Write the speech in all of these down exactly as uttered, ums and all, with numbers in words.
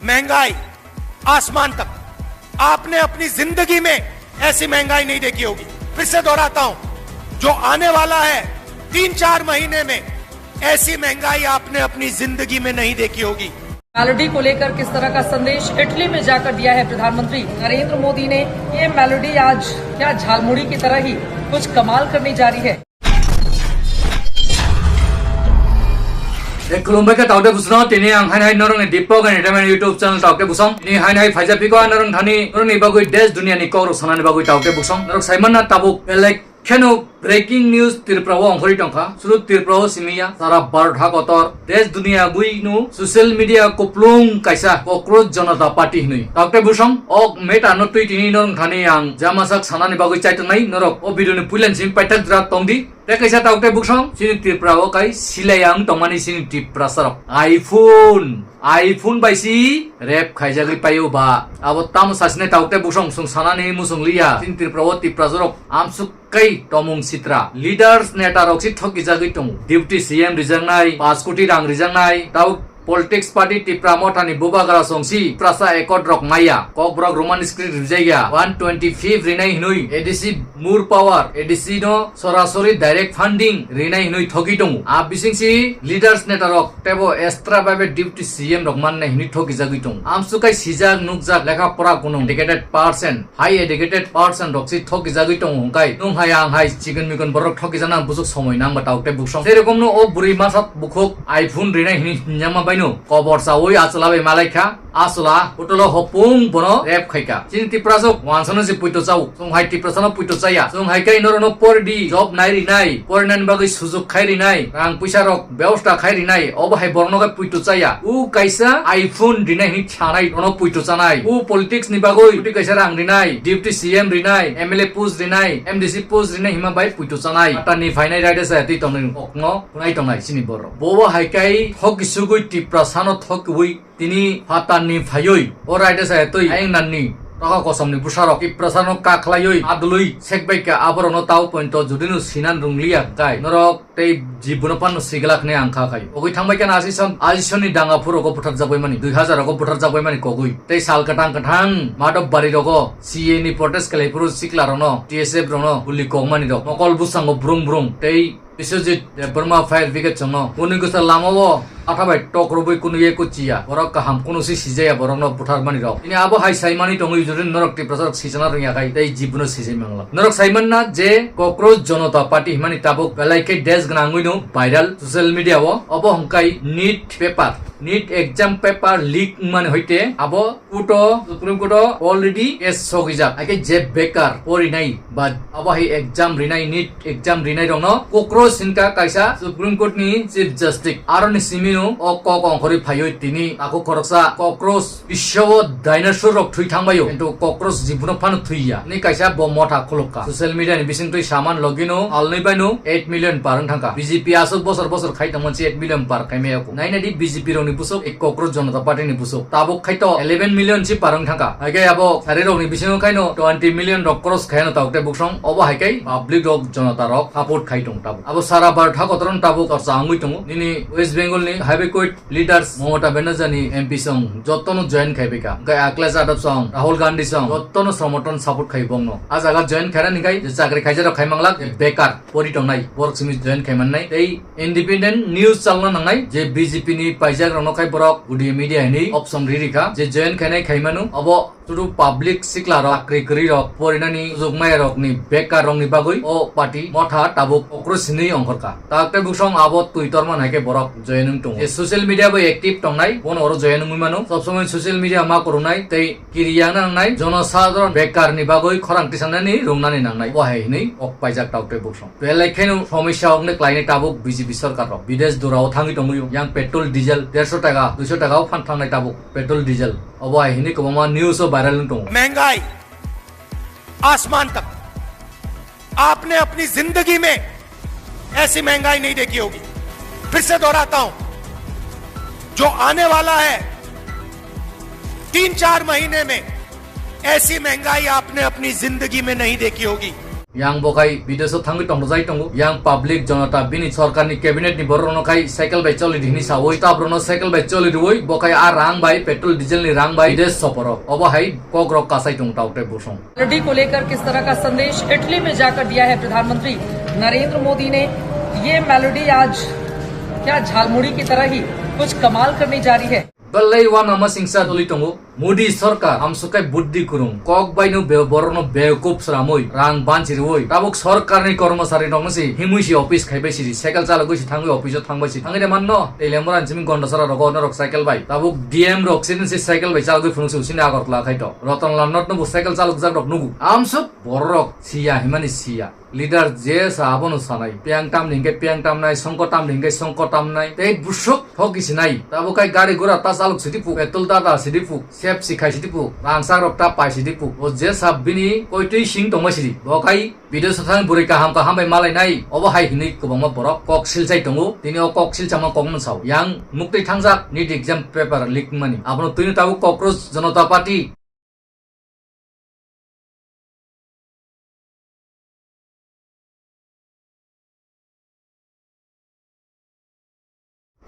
महंगाई आसमान तक। आपने अपनी जिंदगी में ऐसी महंगाई नहीं देखी होगी। फिर से दोहराता हूं, जो आने वाला है तीन चार महीने में, ऐसी महंगाई आपने अपनी जिंदगी में नहीं देखी होगी। मेलोडी को लेकर किस तरह का संदेश इटली में जाकर दिया है प्रधानमंत्री नरेंद्र मोदी ने, ये मेलोडी आज क्या झालमुड़ी की तरह ही कुछ कमाल करने जा रही है। Tei khulumbai khe taote bwswno, tini ang haino hai norokni Deepak Entertainment YouTube channel taote bwswng. Tini haino hai phaijak piko norok thani norokni bagwi desh duniani kokrok sanani bagwi taote bwswng. Norok saimanna tabuk belai kheno breaking news Tripura o ongkhorwi tongkha. Suru Tripura o simiya, sara Bharat ha kotor, desh duniya gwi no social media kuplung kaisa Cockroach Janata Party hinwi. Taote bwswng, ok meta no twi tini norok thani ang jamasak sanani bagwi chaitongnai, norok o video ni puilan simi paithak jora tongdi. Tei kaisa taote bwswng, chini Tripura o kai silai ang tongmani chini Tiprasa rok. iPhone, iPhone bai si rep khaijagwi paio ba. Abo tamo sasine taote bwswng, chwng sanani muchung liya. Chini Tripura o Tiprasa rok amsuk kai tomung sitra. Leaders neta rok si thokijagwi tongo. Deputy C M rijaknai, paanch koti rang rijaknai, tao Politics party Tipra Mothani bubagra songsi Tiprasa accord rok maya, Kokborok Roman script rijaya, one twenty fifth rinai hinui A D C more power, A D C no sorasori direct funding rinai hinui thoki tongo. A bisingsi leaders neta rok tebo extra bai bai deputy C M rok mannai hinui thoki jagui tongo. Amsukai sijak nukjak lekha pora kunung educated person, high educated person rok si thoki jagui tongo hwnkhe nwng hai ang hai chikon mikon borok thoki jana busuk somoi nang ba tauk tei buksong. Sei rokom no o bwrwi masa bukhuk iPhone rinai hinui hinjama bai no kobor chaui achwla bai malai kha. Achwla hotel o hopung bono rep khai kha. Chini Tiprasa wansano se puito chao. Chwng hai Tiprasa no puito chaya. Chwng hai khe norok no pori di, job nai rinai, porinani bagwi sujuk khai rinai, rang puisa rok bebosta khai rinai, obo hai borok no khe puito chaya. U kaisa iPhone rinai hinui thanai, rono puito chanai. U politics ni bagwi, koti kaisa rang rinai, deputy C M rinai, M L A post rinai, M D C post rinai hima bai puito chanai. Patani phainai raida saya twi tongnai okno phunai tongnai chini borok. Bobo hai kai thok kisugwi Tiprasa no thok kiui tini patani phaioi. O raida saya twi ayang nanni toka kosom ni bwsarok Tiprasa no kaklaioi adului sekbai ka aborok no tao pointo judino sinan rungliya kai norok tei jibbono phano siglak hinui ang kha khai. Ogwi thangbai khe asison, asisonni danga phuru ogo butharjak bai mani, dui hazar ogo butharjak bai mani kogwi. Tei sal kwthang kwthang madhop bari rogo C A ni protest khlai phuru sikla rokno, T S F rokno guli kok mani rok, mokol bwskango brung brung tei Biswajit Debbarma fire brigade chwngno kunu gwsa lama o atha bai tok rwbwi kunu ye kuchiya, borok kaham kunu si sijaya borokno buthar mani rok. Tini abo hai sai mani tongwi jodi norok Tiprasa rok sijana rwngya khai tei jibbono sijai manglak. Norok sai manna je Cockroach Janata Party himani tabuk belai khe desh gwnangwi no viral social media o. Obo hwnkhe NEET paper, NEET exam paper leak wngmani hoite abo court o, Supreme Court o already case sogijak. Haikhe je bekar porinai ba abo hai exam rinai, NEET exam rinai rokno Cockroach hinka kaisa Supreme Court ni Chief Justice. Aroni simino o kok ongkhorwi phaiwi tini takhuk khoroksa Cockroach Biswo dinosaur rok thwi thangbaio, kintu cockroach jibbono phano thwiya. Ni kaisa bo motha khulukka. Social media ni bisingtwi saman logino alnwi baino eight million par wng thangkha. B J P aswk bosor bosor khai tongmani eight million par khai maya kho. Naina di B J P rokni busuk, ei Cockroach Janata Party ni busuk. Tabuk khai to eleven million si par wng thangkha. Haikhe abo sari rokni bisingo khaino twenty million rok cross khai no tabuk tei buksong. Obo haikhe public rok, jonota rok support khai tong tabuk. Abo sara Bharat ha kotor no tabuk chorcha wngwi tongo. Nini West Bengal ni highway court leaders Mamata Banerjee ni M P song jotono join khai bai kha. Hwnkhe Akhilesh Yadav song, Rahul Gandhi song jotono somoton support khai bongno. A jaga join khainani khai je chakri khaijak rok khai manglak, je bekar pori tongnai borok simi join khai mannai. Tei independent news chalna nangnai je B J P ni paijak rokno khai borok Uday Media hinwi option riri kha je join khainai khai manu. Obo Sudu public sikla rok, kwrwi kwrwi rok, porinani sujukmaya rokni bekar rokni bagwi o party motha tabuk Cockroach hinwi ongkhorkha. Tabuk tei buksong abo twi torman hai khe borok join wng tongo. Je social media bai active tongnai, bono oro join wngwi mano. Sob somoi social media ma kwrwngnai tei kiri yang nangnai, jono sadharon bekar ni bagwi khorang tisanani rwngnani nangnai. Bo hai hinwi kok paijak tabuk tei buksong. Belai kheno somosya wngwi klainai tabuk B J P sorkar rok. Bidesh dura o thangwi tongwi yang petrol, diesel dersho taka, duisho taka o phan thangnai tabuk petrol, diesel. Obo hai hinwi kwbangma news o viral wng tongo. महंगाई आसमान तक। आपने अपनी जिंदगी में ऐसी महंगाई नहीं देखी होगी। फिर से दोहराता हूं, जो आने वाला है तीन चार महीने में, ऐसी महंगाई आपने अपनी जिंदगी में नहीं देखी होगी। Yang bo khai bidesh o thangwi tongthokjai tongo. Yang public jonota bini sorkar ni cabinet ni borok rokno khai cycle bai choli di hinwi sawi, staff rokno cycle bai choli rwi bo khai a rang bai, petrol diesel ni rang bai bidesh soporok. Obo hai kok rok kasai tong tao tei busong. Melody को लेकर किस तरह का संदेश इटली में जाकर दिया है प्रधानमंत्री नरेंद्र मोदी ने। ये मेलोडी आज क्या झालमुड़ी की तरह ही कुछ कमाल करने जा रही है। Belai uanama singsa tuli tongo. Modi sorkar amswk khai buddi kwrwng, kok bai no be-, borok no bewkup sramwi, rang banchi rwi, tabuk sorkar ni kormosari rok no se himwi se office khai bai sidi, cycle chalogwi se thangwi office o thang bai sidi. Thangwi de manno, tei lemora simi gonda sara rogo norok cycle bai. Tabuk D M rok sini se cycle bai chalogwi phunuk se sini Agartala khai to. Ratan Lal Nath no bo cycle chalok jak rok nugo. Amswk borok rok siya himani siya. Leader je sa abono sanai. Piyang tamni hingke piyang tamnai, songko tamni hingke songko tamnai. Tei busuk thoki sinai. Tabo kai gari gura ta chalok sidi pu, petrol ta ta sidi pu, sep si khai sidi pu, rangsak rok ta pai sidi pu. O je sa bini koi twi sing tongma sidi. Bo kai video sathang bwrwi kaham kaham bai malai nai. Obo hai hinui kwbangma borok kok silchai tongo. Tini o kok silchama kok no sao. Yang muktwi thangjak nit exam paper leak mani. Abono twino tabuk Cockroach Janata Party.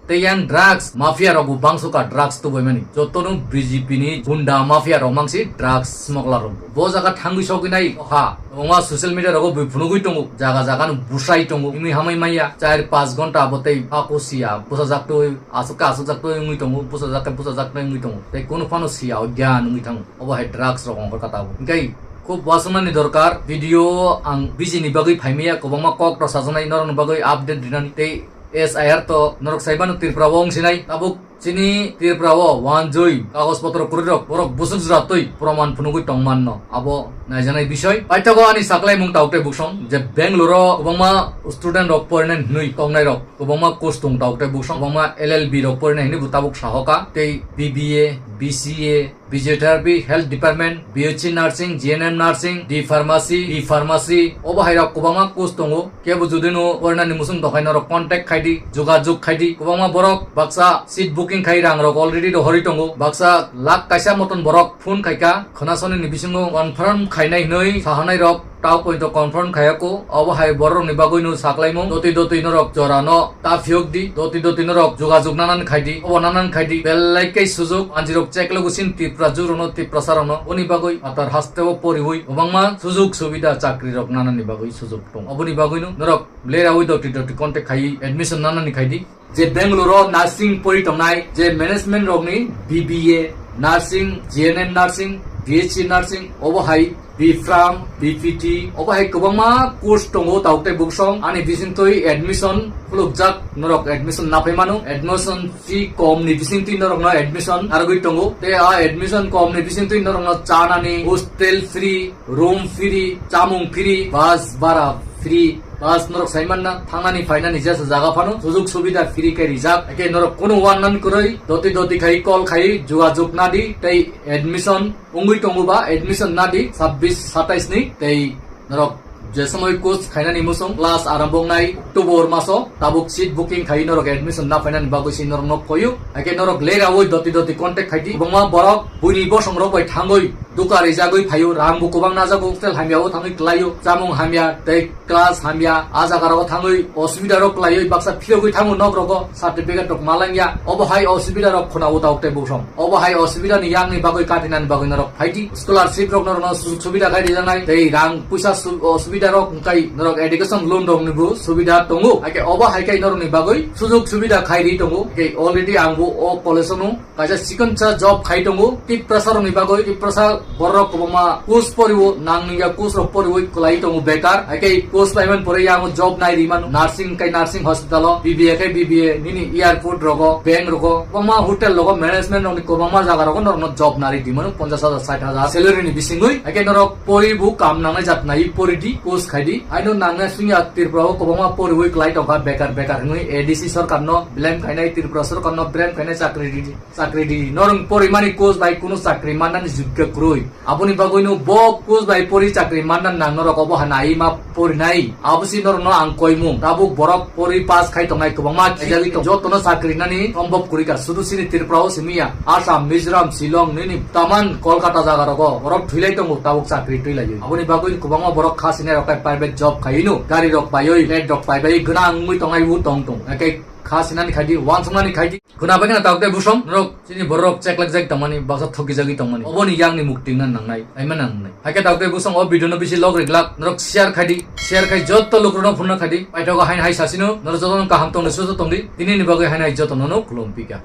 Tei yang drugs mafia rok bo bangso ka drugs tubui mani. Joto no B J P ni gunda mafia rok mangsi drugs smuggler rok bo. Bo jaga thangwi sogwi nai ha. Kwbangma social media rogo bui phunugwi tongo, jaga jaga no busai tongo, himwi hamwi manya, char panch ghonta abo tei hako siya, bwsajak twi, aswk khe aswk jak twi wngwi tongo, bwsajak khe bwsajak twi wngwi tongo, tei kunu phano siya o gyan wngwi thango, obo hai drugs rok ongkha kha tabuk. Hinkhe khub uansuknani dorkar, video ang biji ni bagwi phaimaya, kwbangma kok rok sajaknai norokni bagwi update rinani, tei S I R to norok saimano Tripura o wngsinai, tabuk chini Tripura o wanjui kagoj potro kwrwirok borok busuk jora twi proman phunugwi tongmanno abo naijaknai bisoi. Paithago ani saklaimung tabuk tei buksong je Bangalore o kwbangma student rok porinai hinwi tongnairok kwbangma course tong tabuk tei buksong, kwbangma L L B rok porinai hinwi bo tabuk sahoka tei B B A, B C A, Physiotherapy, Health Department, B H C Nursing, G N M Nursing, D Pharmacy, B Pharmacy, obo hai rok kwbangma course tongo. Kebo jodi no porinani muchung tongkha norok contact khai di, jogajog khai di. Kwbangma borok baksa seat booking khai rang rok already rohorwi tongo. Baksa lakh kaisa moton borok phone khai kha, khwnasoni ni bisingo confirm khainai hinwi sahanai rok. Tao poito confirm khayako, obo hai borok ni bagwi no saklaimung, doti doti norok jora no ta phiyok di, doti doti norok jogajog nanani khai di, obo nanani khai di, belai khe sujuk, anjirok cheklo gusin Tripura juro no, Tiprasa rok no, oni bagwi atar haste o poriwi, kwbangma sujuk subida chakri rok nanani bagwi sujuk tong. Oboni bagwi no norok lerawi doti doti contact khai admission nanani khai di. Je Bangalore o nursing pori tongnai, je management rokni B B A nursing, G N M nursing, B H C nursing, obo hai B Pharm, B P T, obo hai kwbangma course tongo, tabuk tei buksong ani bisingtwi admission khulukjak, norok admission naphai mano, admission fee kom ni bisingtwi norokno admission narwgwi tongo, tei a admission kom ni bisingtwi norokno chanani hostel free, room free, chamung free, bus bara free, bus norok sai manna, thangnani phainani jesa jaga phano sujuk subida free khe rijak. Eke norok kunu uannan kwrwi doti doti khai call khai jogajog nadi tei admission wngwi tongo ba admission nadi sabbish satais ni tei norok je somoi course khainani muchung class arambho wngnai October maso tabuk seat booking khai norok admission na phainani bagwi se norok nok koyu. Eke norok lerawi doti doti contact khai di. Kwbangma borok buini bosong rok bai thangwi duka rijagwi phaio, rang bo kwbang najago, hostel hamya o thangwi klaio, chamung hamya tei class hamya, a jaga rogo thangwi osubida rok kwlaiwi baksa phirogwi thango nok rogo, certificate rok malangya, obo hai osubida rok khuna o tabuk tei buksong. Obo hai osubida ni yang ni bagwi katinani bagwi norok phai di, scholarship rok norokno sujug subida khai rijaknai tei rang puisa su-, osubida rok wngkai norok education loan rok ni bo subida tongo, haikhe obo hai khai norok ni bagwi sujug subida khai ri tongo, haikhe already ang bo o college o no kaisa chikonsa job khai tongo, Tiprasa rokni bagwi, Tiprasa borok kwbangma course poriwo, nangya course rok poriwi kwlai tongo bekar. Haikhe course laiman pore yango job nai rimano, nursing kai nursing hospital o, B B A kai B B A, nini airport rogo, bank rogo, kwbangma hotel rogo, management rokni kwbangma jaga rogo norokno job nari rimano, ponchash hajar, sait hajar salary ni bisingwi. Haikhe norok poribo kam nangnai jat nai pori di, course khai di. Haino nangya sungya Tripura o kwbangma poriwi kwlai tongkha bekar bekar hinwi A D C sorkar no blame khainai, Tripura sorkar no blame khainai, chakri di. Chakri di, norok porimani course bai kunu chakri mannani jogya kwrwi. Aboni bagwino bo kus bai pori chakri manna nang norok obo hana ai ma porinai. Abo si norokno ang koimung. Tabuk borok pori pass khai tongnai kwbangma khaijagwi tong. Jotono chakri nani sombhob kwrwi ka. Sudu sini Tripura o simi ya. Assam, Mizoram, Shillong, nini taman Kolkata jaga rogo borok thwilai tongo tabuk chakri twilaiwi. Aboni bagwi kwbangma borok kha sinai rok khai private job khaiwi no. Gari rok paiwi, flat rok paibai gwnang wngwi tongnai bo tong tong. Ake kha sinani khaidi, wansuknani khaidi. Khuna bai khna tabuk tei busong norok chini borok cheklak jak tongmani, baksa thoki jagwi tongmani. Oboni yakni mukti wngna nangnai, aima nangnai. Haikhe tabuk tei busong o video no bisi log riglak, norok share khaidi, share khai jotto lukurokno phunna khaidi. Paithago haino hai sasino, norok jotono kaham tongdi, susto tongdi. Tinini bagwi haino hai jotono no khulum pika.